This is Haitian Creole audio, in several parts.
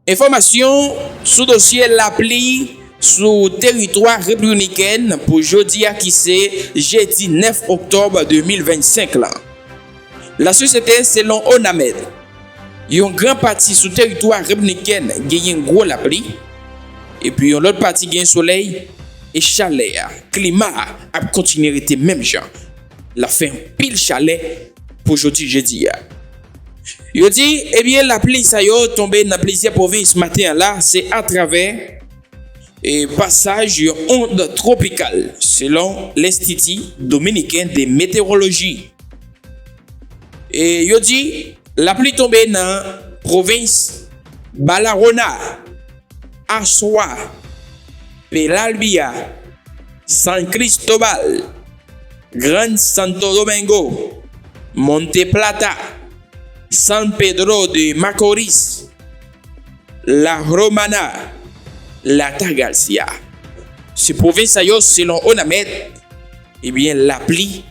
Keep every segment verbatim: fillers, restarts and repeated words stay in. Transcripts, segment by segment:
Enfòmasyon sou dosye lapli sou teritwa Repiblik Dominikèn pou jodi a ki se jedi nèf oktòb de mil vennsenk la. Lasosyete selon Onamed, yon gran pati sou teritwa Repiblik Dominikèn genyen gwo lapli, epi yon lòt pati genyen solèy e chalè a, klima a ap kontinye rete menm jan. L ap fè anpil chalè pou jodi jedi a. Yo di, ebyen, lapli sa yo tonbe nan plizyè pwovens maten an la, se atravè e pasaj yon ond twopikal, selon Lenstiti Dominiken de Metewoloji. E yo di, lapli tonbe nan pwovens Barahona, Azua, Peñalba, San Cristóbal, Gran Santo Domingo, Monte Plata, San Pedro de Macorís, La Romana, Altagracia. Se pwovens sa yo, selon Onamed, ebyen, lapli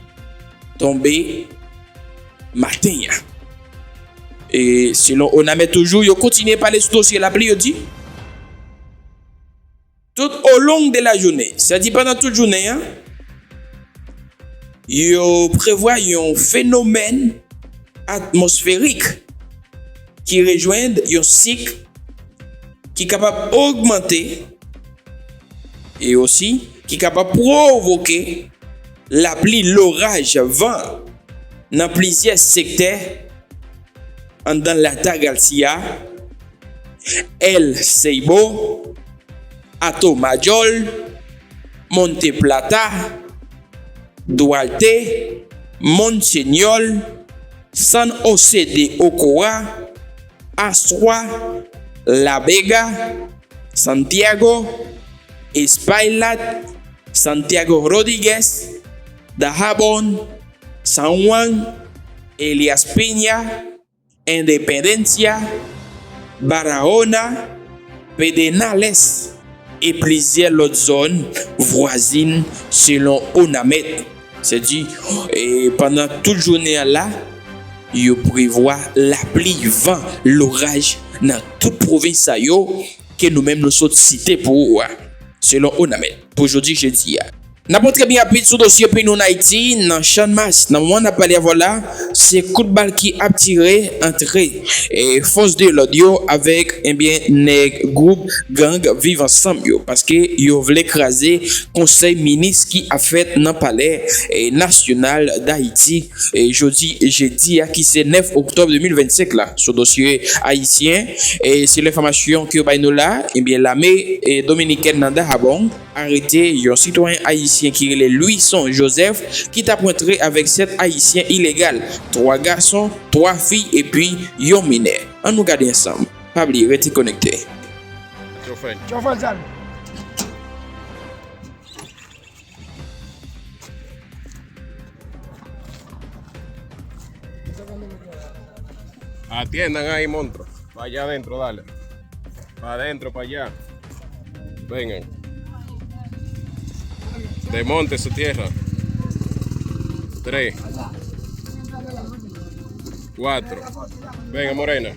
tonbe maten an. E selon Onamed toujou, yo kontinye pale sou dosye lapli, yo di, tout au long de la journée, sètadi pandan tout jounen an, yo prevwa yon fenomèn atmosferik ki rejwenn yon sik ki kapab ogmante e osi ki kapab pwovoke lapli, loraj, van nan plizyè sektè anndan Altagracia, El Ceibo, Atomayor, Monte Plata, Duarte, Monseñor, San José de Ocoa, Azua, La Vega, Santiago, Espaillat, Santiago Rodriguez, Dajabón, San Juan, Elías Piña, Independencia, Barahona, Pedernales e plizyè lòt zòn vwazin, selon Onamed. Sètadi, e pandan tout jounen an la, yo prevwa lapli, van, loraj nan tout pwovens sa yo ke nou menm nou sot site pou ou a, selon Onamed, pou jodi jedi a. N ap antre byen rapid sou dosye peyi nou ann Ayiti, nan Channmas, nan moman n ap pale avè w la, se kout bal ki ap tire antre, e, fòs de lòd yo avèk, ebyen, nèg gwoup gang Viv Ansanm yo, paske yo vle kraze konsèy minis ki ap fèt nan Palè, e, Nasyonal Dayiti, e, jodi jedi a, ki se nèf oktòb de mil vennsenk la, sou dosye ayisyen. E se enfòmasyon ke yo bay nou la, ebyen, lame, e, dominikèn nan Dajabón arete yon sitwayen ayisyen ki rele Louison Joseph, ki t ap rantre avèk sèt ayisyen ilegal, twa gason, twa fi epi yon minè. Ann nou gade ansanm. Pa bliye, rete konekte. Chofè. Chofè, zam. Atiendan ahí, monstruo. Pa allá adentro, dale. Pa adentro, pa allá. Vengan. Desmonte su tierra. Tres. Cuatro. Venga, morena.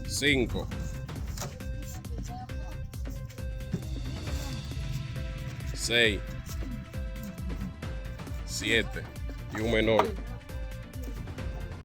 Cinco. Seis. Siete. Y un menor.